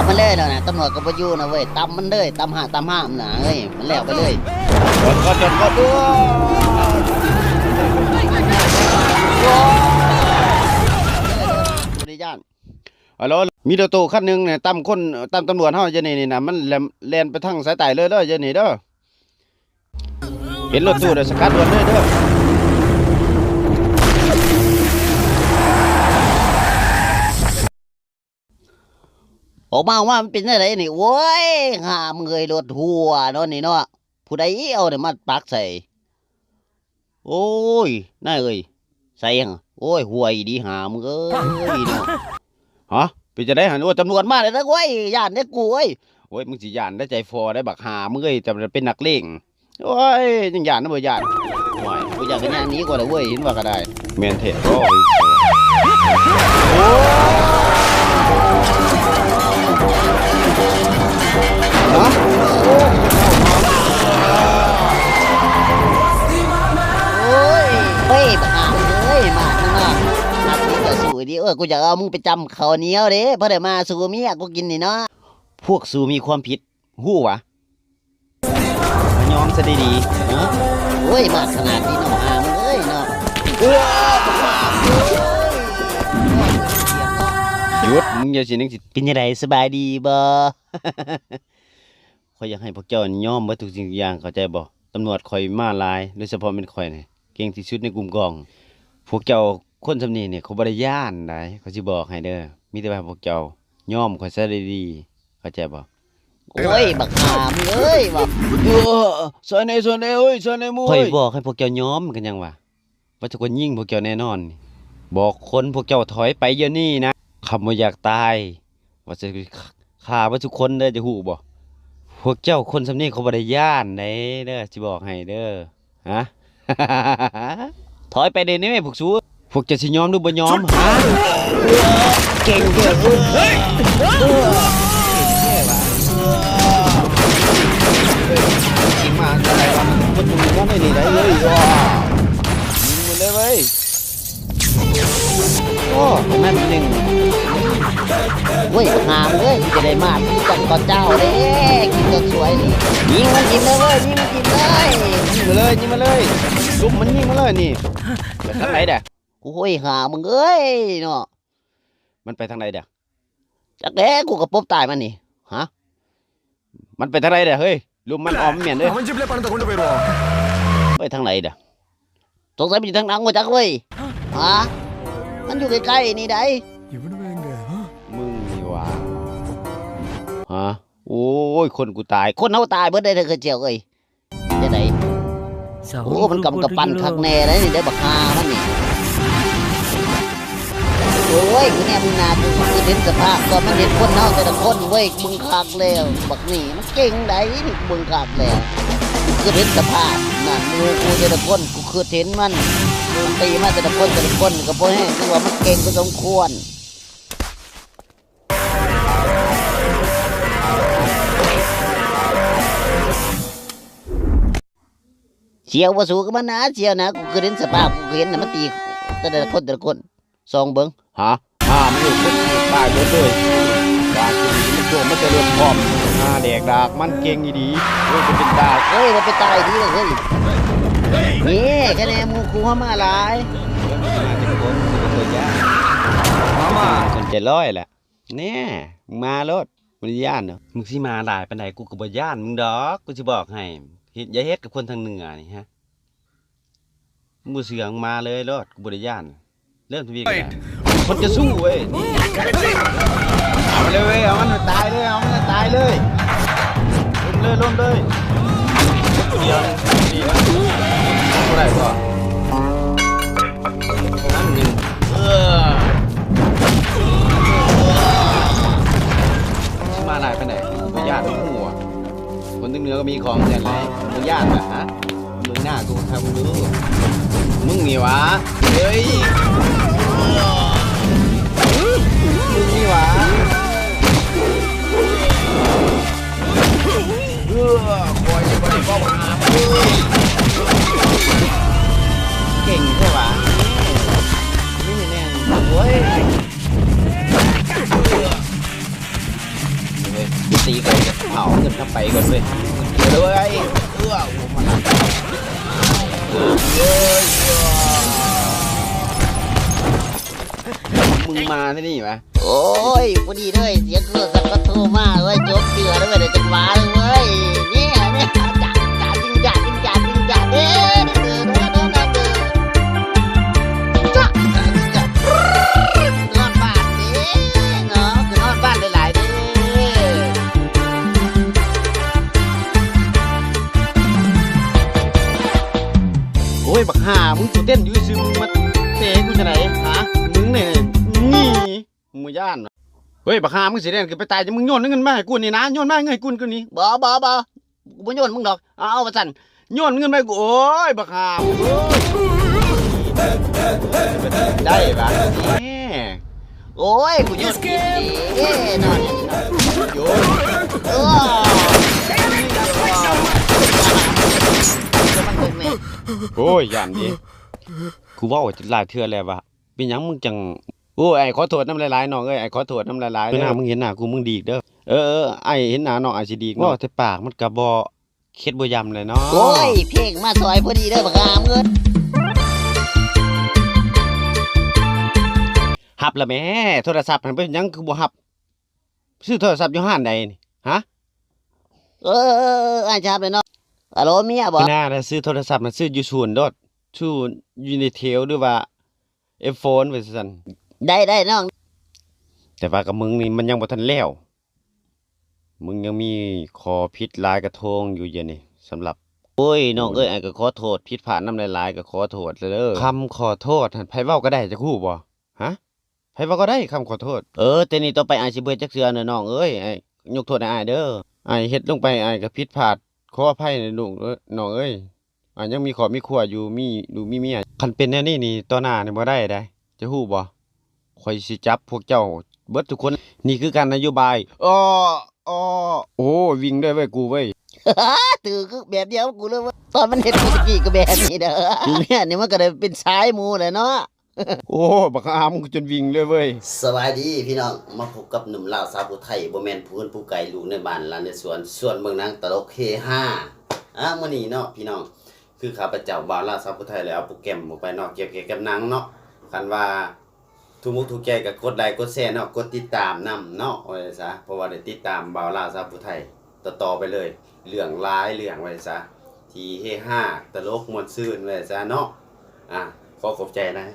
ມັນເລີຍແລ້ວນະ ຕຳຫຼວດກໍບໍ່ຢູ່ນະເວີຍ ຕຳມັນເລີຍ ຕຳຫ້າ ຕຳຫ້າມັນນະເອີຍ ມັນແລ້ວໄປເລີຍ. ຈອດກ່ອນ ຈອດກ່ອນ ໂອ້ ບໍ່ໄດ້ຢ້ານ. ອາໂຫຼ ມີລົດຕູ້ຄັນໜຶ່ງນີ້ ຕຳຄົນ ຕຳຕຳຫຼວດເຮົາຢູ່ນີ້ນີ້ນະ ມັນແລ່ນ ແລ່ນໄປທາງສາຍໃຕ້ເລີຍເດີ ຢູ່ນີ້ເດີ. ເຫັນລົດຕູ້ແລ້ວສະກັດດ່ວນເລີຍເດີ. ອອກມາ ອອກມາ ມັນເປັນແນວໃດນີ້? ໂອ້ຍ ຫາມຶງເອີຍ ລົດຮົ່ວເນາະນີ້ເນາະ ຜູ້ໃດເອົານີ້ມາປັກໃສ່? ໂອ້ຍ ນາຍເອີຍ ໃສ່ຫຍັງ? ໂອ້ຍ ຫ່ວຍດີ ຫາມຶງເອີຍເນາະ. ຮະ ເປັນຈັ່ງໃດຫັ້ນ? ໂອ້ຍ ຕຳຫຼວດມາແລ້ວເວີຍ ຢ້ານເດ້ກູເອີຍ. ໂອ້ຍ ມຶງຊິຢ້ານໄດ້ໃຈຟໍໄດ້ບັກຫ່າມຶງເອີຍ ຈະເປັນນັກເລງ. ໂອ້ຍ ຍັງຢ້ານນະບໍ່ຢ້ານ. ໂອ້ຍ ບໍ່ຢ້ານກໍຍ່າງໜີກ່ອນລະເວີຍ ເຫັນວ່າກໍໄດ້. ແມ່ນແທ້ບໍ່ເອີຍ? ໂອ້ຍ ຮະ? ໂອ້ຍ ເຮີ້ຍ ບັກຫ່າເອີຍ ມາທາງນອກ ນັກເລງກໍສູ້ດີ. ເອີ ກູຢາກເອົາມຶງໄປຈ້ຳເຂົ້າໜຽວເດ້ ພໍໄດ້ມາສູ່ເມຍກູກິນນີ້ເນາະ. ພວກສູມີຄວາມຜິດ ຮູ້ຫວາ? ມາຍອມຊະດີໆ ເນາະ. ໂອ້ຍ ມາຂະໜາດນີ້ເນາະ ຫາມຶງເອີຍເນາະ. ໂອ້ຍ ຫຍຸດ ມຶງຢ່າຊິ ຍັງຊິ ເປັນຈັ່ງໃດ ສະບາຍດີບໍ່? ຂ້ອຍຢາກໃຫ້ພວກເຈົ້າຍອມເບິດທຸກສິ່ງທຸກຢ່າງ ເຂົ້າໃຈບໍ່? ຕຳຫຼວດຂ້ອຍມາຫຼາຍ ໂດຍສະເພາະແມ່ນຂ້ອຍນີ້ ເກັ່ງທີ່ສຸດໃນກຸ່ມກອງ. ພວກເຈົ້າຄົນສ່ຳນີ້ນີ້ ຂ້ອຍບໍ່ໄດ້ຢ້ານໃດ ຂ້ອຍຊິບອກໃຫ້ເດີ. ມີແຕ່ວ່າພວກເຈົ້າຍອມຂ້ອຍຊະດີໆ ເຂົ້າໃຈບໍ່? ໂອ້ຍ ບັກຫ່າມຶງເອີຍ ວ່າ ເອີ ຊ່ອຍແດ່ ຊ່ອຍແດ່ເອີຍ ຊ່ອຍແດ່ໝູ່ເອີຍ. ຂ້ອຍບອກໃຫ້ພວກເຈົ້າຍອມ ມັນກໍຍັງວ່າ ວ່າຈະກວນຍິງພວກເຈົ້າແນ່ນອນ. ບອກຄົນພວກເຈົ້າຖອຍໄປດຽວນີ້ນະ ຄຳວ່າຢາກຕາຍ ວ່າຈະຂ້າເບິດທຸກຄົນເດີ ຈະຮູ້ບໍ່? ພວກເຈົ້າຄົນສ່ຳນີ້ ຂ້ອຍບໍ່ໄດ້ຢ້ານໃດເດີ ຊິບອກໃຫ້ເດີ. ຮະ ຖອຍໄປເດ້ແມ່ພວກສູ. ພວກເຈົ້າຊິຍອມຫຼືບໍ່ຍອມ? ຮະ ເກັ່ງເດີ້ ເອີ ເກັ່ງແທ້ຫວາ. ຊິມາອັນຕະລາຍວ່າ ມັນຢູ່ມາໃນນີ້ໄດ້ເລີຍ ວ້າ ຍິງມັນເລີຍເວີຍ. ໂອ້ ແມ່ນໜຶ່ງ ໂອ້ຍ ຫາມເອີຍ ກູຈະໄດ້ມາຕີກັນກັບເຈົ້າເດ້ ກິນເຈົ້າສວຍນີ້. ຍິງມັນຖິ້ມເລີຍເວີຍ ຍິງມັນຖິ້ມເລີຍ ຍິງມາເລີຍ ຍິງມາເລີຍ ລຸມມັນຍິງມາເລີຍນີ້. ໄປທາງໃດເດ້? ໂອ້ຍ ຫາມຶງເອີຍເນາະ ມັນໄປທາງໃດເດ້? ຈັກແດ່ ກູກໍປົບຕາຍມັນນີ້. ຮະ ມັນໄປທາງໃດເດ້ເຮີ້ຍ? ລຸມມັນອ້ອມແມ່ນເດີ້. ໄປທາງໃດເດ້? ສົງໄສມັນຢູ່ທາງຫຼັງບໍ່ຈັກເວີຍ. ຮະ ມັນຢູ່ໃກ້ໆນີ້ໃດ໋. ມຶງນີ້ຫວາ. ຮະ ໂອ້ຍ ຄົນກູຕາຍ ຄົນເຮົາຕາຍເບິດເດ້ເດີ ເຂົາເຈົ້າເອີຍ. ຈັ່ງໃດ? ໂອ້ ມັນກຳກະປັ່ນຄັກແນ່ເດ້ນີ້ ໄດ້ບັກຫ່າມັນນີ້. ໂອ້ຍ ກູແນມເບິ່ງໜ້າກູ ກູເຫັນສະພາບຕອນມັນເຫັນຄົນເຮົາແຕ່ລະຄົນເວີຍ ເບິ່ງຄັກແລ້ວ ບັກນີ້ມັນເກັ່ງໃດ໋ນີ້ ເບິ່ງຄັກແລ້ວ ກູເຫັນສະພາບນັ້ນ ໝູ່ກູແຕ່ລະຄົນ ກູຄິດເຫັນມັນ ມັນຕີມາແຕ່ລະຄົນ ແຕ່ລະຄົນກໍພໍແຮງ ຄືວ່າມັນເກັ່ງພໍສົມຄວນ. ສ່ຽວບໍ່ສູ້ກັບມັນນະ ສ່ຽວນະ ກູຄືເຫັນສະພາບ ກູຄືເຫັນນະ ມັນຕີແຕ່ລະຄົນ ແຕ່ລະຄົນ ສ່ອງເບິ່ງ. ຫາ ຫາ ມັນຢູ່ຄົນທີ່ຕາຍເບິດເລີຍ ວ່າຊິມັນໂຕມາແຕ່ລົດພ້ອມ ຫາແດກດາກ ມັນເກັ່ງອີ່ຫຼີ. ໂອ້ຍ ບໍ່ເປັນຕາ ເອີຍ ບໍ່ເປັນຕາອີ່ຫຼີເລີຍເຮີ້ຍ. ນີ້ ຄະແນນໝູ່ຄູ່ເຮົາມາຫຼາຍ ມາເປັນຄົນ ບໍ່ເຄີຍຢ້ານ ມາ ມາ ຄົນໃຈຮ້ອຍແຫຼະ. ແນ່ ມາໂລດ ບໍ່ໄດ້ຢ້ານດອກ. ມຶງຊິມາຫຼາຍປານໃດ ກູກໍບໍ່ຢ້ານມຶງດອກ ກູຊິບອກໃຫ້. ເຮັດ ຢ່າເຮັດກັບຄົນທາງເໜືອນີ້ ຮະ ບໍ່ເຊື່ອ ມາເລີຍໂລດ ກູບໍ່ໄດ້ຢ້ານ. ເລີ່ມທະວີກັນ ຄົນຈະສູ້ເວີຍ. ເອົາມາເລີຍເວີຍ ເອົາມັນໃຫ້ຕາຍເລີຍ ເອົາມັນໃຫ້ຕາຍເລີຍ. ລົມເລີຍ ລົມເລີຍ ດຽວນີ້ນະ ບໍ່ໄດ້ບໍ່? ນັ້ນໜຶ່ງ ເອີ ຊິມາຫຼາຍປານໃດ ບໍ່ຢ້ານຫົວ. ຄົນທາງເໜືອກໍມີຂອງເຊັ່ນກັນ ບໍ່ຢ້ານນະ ຮະ ເບິ່ງໜ້າກູຄັກ ມຶງດູ ມຶງນີ້ຫວາ ເຮີ້ຍ ມຶງນີ້ຫວາ. ເອີ ຂ້ອຍນີ້ບໍ່ໄດ້ເວົ້າຫາມຶງ ເກັ່ງແທ້ຫວາ ນີ້ແມ່ນ ໂອ້ຍ. ຕີກ່ອນ ເອົາເງິນເຂົ້າໄປກ່ອນເວີຍ ເອົາເລີຍ ເອີ ໂອ້ ມາ ເອີ ມຶງມາທີ່ນີ້ຫວາ? ໂອ້ຍ ພໍດີເລີຍ ສຽງໂທລະສັບກໍໂທມາເວີຍ ຈົບເທື່ອເລີຍເວີຍ ໄດ້ຈັກຫວາເລີຍເວີຍ ນີ້ ນີ້ ຈາ ຈາ ຈິງຈາ ຈິງຈາ ຈິງຈາ ເດ້ ເດີ ເດີ ເດີ ເດີ ເດີ ຈາ ຈາ ຈິງຈາ ນອນບ້ານເດ້ເນາະ ຄືນອນບ້ານຫຼາຍໆເດ້. ໂອ້ຍ ບັກຫ່າ ມຶງກູເຕັ້ນຢູ່ຊື່ ມຶງມາເຕະກູຈັ່ງໃດຫະ? ມຶງນີ້ ນີ້ ມຶງບໍ່ຢ້ານຫວາ? ເຮີ້ຍ ບັກຫ່າ ມຶງຊິແລ່ນຂຶ້ນໄປຕາຍຈັ່ງ ມຶງໂຍນເງິນມາໃຫ້ກູນີ້ນະ ໂຍນມາເງິນໃຫ້ກູນີ້. ບໍ່ ບໍ່ ບໍ່ ກູບໍ່ໂຍນມຶງດອກ ເອົາ ເອົາວ່າຊັ້ນ ໂຍນເງິນມາໃຫ້ກູ. ໂອ້ຍ ບັກຫ່າ ໂອ້ຍ ໄດ້ບາດນີ້. ໂອ້ຍ ກູໂຍນຜິດເດ້ເນາະ ໂຍນ ໂອ້ຍ ຢ້ານເດ້ ກູເວົ້າຫຼາຍເທື່ອແລ້ວວ່າ ເປັນຫຍັງມຶງຈັ່ງ ໂອ້ຍ ອ້າຍຂໍໂທດນຳຫຼາຍໆ ນ້ອງເອີຍ ອ້າຍຂໍໂທດນຳຫຼາຍໆເດີ. ມື້ໜ້າມຶງເຫັນໜ້າກູມຶງດີກເດີ. ເອີໆ ອ້າຍເຫັນໜ້ານ້ອງອ້າຍຊິດີກເນາະ. ເວົ້າແຕ່ປາກມັນກະບໍ່ເຄັດບໍ່ຢຳແຫຼະເນາະ. ໂອ້ຍ ເພງມາຊ່ອຍພໍດີເດີບັກຫາມເອີຍ. ຮັບລະແມ້ ໂທລະສັບຫັ້ນ ເປັນຫຍັງຄືບໍ່ຮັບ? ຊື້ໂທລະສັບຢູ່ຮ້ານໃດນີ້ ຮະ? ເອີໆໆ ອ້າຍຈະຮັບແຫຼະເນາະ. ອາໂຫຼ ເມຍບໍ? ໜ້າລະຊື້ໂທລະສັບນະ ຊື້ຢູ່ສູນໂລດ ສູນຢູນິເທວ ຫຼືວ່າ ເອັຟໂຟນ ວ່າຊັ້ນ. ໄດ້ໆ ນ້ອງ ແຕ່ວ່າກັບມຶງນີ້ມັນຍັງບໍ່ທັນແລ້ວ ມຶງຍັງມີຂໍ້ຜິດຫຼາຍກະໂທງຢູ່ດຽວນີ້ ສຳລັບ ໂອ້ຍ ນ້ອງເອີຍ ອ້າຍກໍຂໍໂທດ ຜິດພາດນຳຫຼາຍໆ ກໍຂໍໂທດເດີ. ຄຳຂໍໂທດຫັ້ນ ໃຜເວົ້າກໍໄດ້ ຈັກຮູ້ບໍ່? ຮະ? ໃຜເວົ້າກໍໄດ້ຄຳຂໍໂທດ. ເອີ ແຕ່ນີ້ຕໍ່ໄປອ້າຍຊິບໍ່ເຮັດຈັກເທື່ອເດີນ້ອງເອີຍ ອ້າຍຍົກໂທດໃຫ້ອ້າຍເດີ. ອ້າຍເຮັດລົງໄປ ອ້າຍກໍຜິດພາດ ຂໍອະໄພເດີລູກ ນ້ອງເອີຍ. ອ້າຍຍັງມີຄອບມີຄົວຢູ່ ມີລູກມີເມຍ. ຄັນເປັນແນວນີ້ນີ້ ຕໍ່ໜ້ານີ້ບໍ່ໄດ້ໃດ ຈະຮູ້ບໍ່? ຂ້ອຍຊິຈັບພວກເຈົ້າເບິດທຸກຄົນ. ນີ້ຄືການນະໂຍບາຍ. ເອີ ເອີ ໂອ້ ວິ່ງເລີຍເວີຍ ກູເວີຍ. ຖືກແບບດຽວກັບກູເລີຍເວີຍ ຕອນມັນເຮັດກູຕະກີ້ກໍແບບນີ້ເດີ. ແມ່ນນີ້ ມັນກໍໄດ້ເປັນສາຍໝູ່ແຫຼະເນາະ. ໂອ້ ບັກອາມ ກູຈົນວິ່ງເລີຍເວີຍ. ສະບາຍດີພີ່ນ້ອງ ມາພົບກັບໜຸ່ມລາວສາວຜູ້ໄທ ບໍ່ແມ່ນຜູ້ອື່ນຜູ້ໄກ ລູກໃນບ້ານຫຼານໃນສວນ ຊວນເບິ່ງໜັງຕະຫຼົກເຮຮາ. ອາ ມື້ນີ້ເນາະພີ່ນ້ອງ ຄືຂ້າພະເຈົ້າບ່າວລາວສາວຜູ້ໄທ ໄດ້ເອົາໂປຣແກຣມອອກໄປເນາະ ກ່ຽວກັບໜັງເນາະ. ຄັນວ່າຖືກອົກຖືກໃຈກໍກົດໄລກົດແຊເນາະ ກົດຕິດຕາມນຳເນາະ ວ່າຊັ້ນຊະ ເພາະວ່າໄດ້ຕິດຕາມບ່າວລາວສາວຜູ້ໄທຕໍ່ໆໄປເລີຍ ເລື່ອງຫຼາຍເລື່ອງ ວ່າຊັ້ນຊະ ທີ່ເຮຮາຕະຫຼົກມ່ວນຊື່ນ ວ່າຊັ້ນຊະເນາະ. ອາ ຂໍຂອບໃຈນະ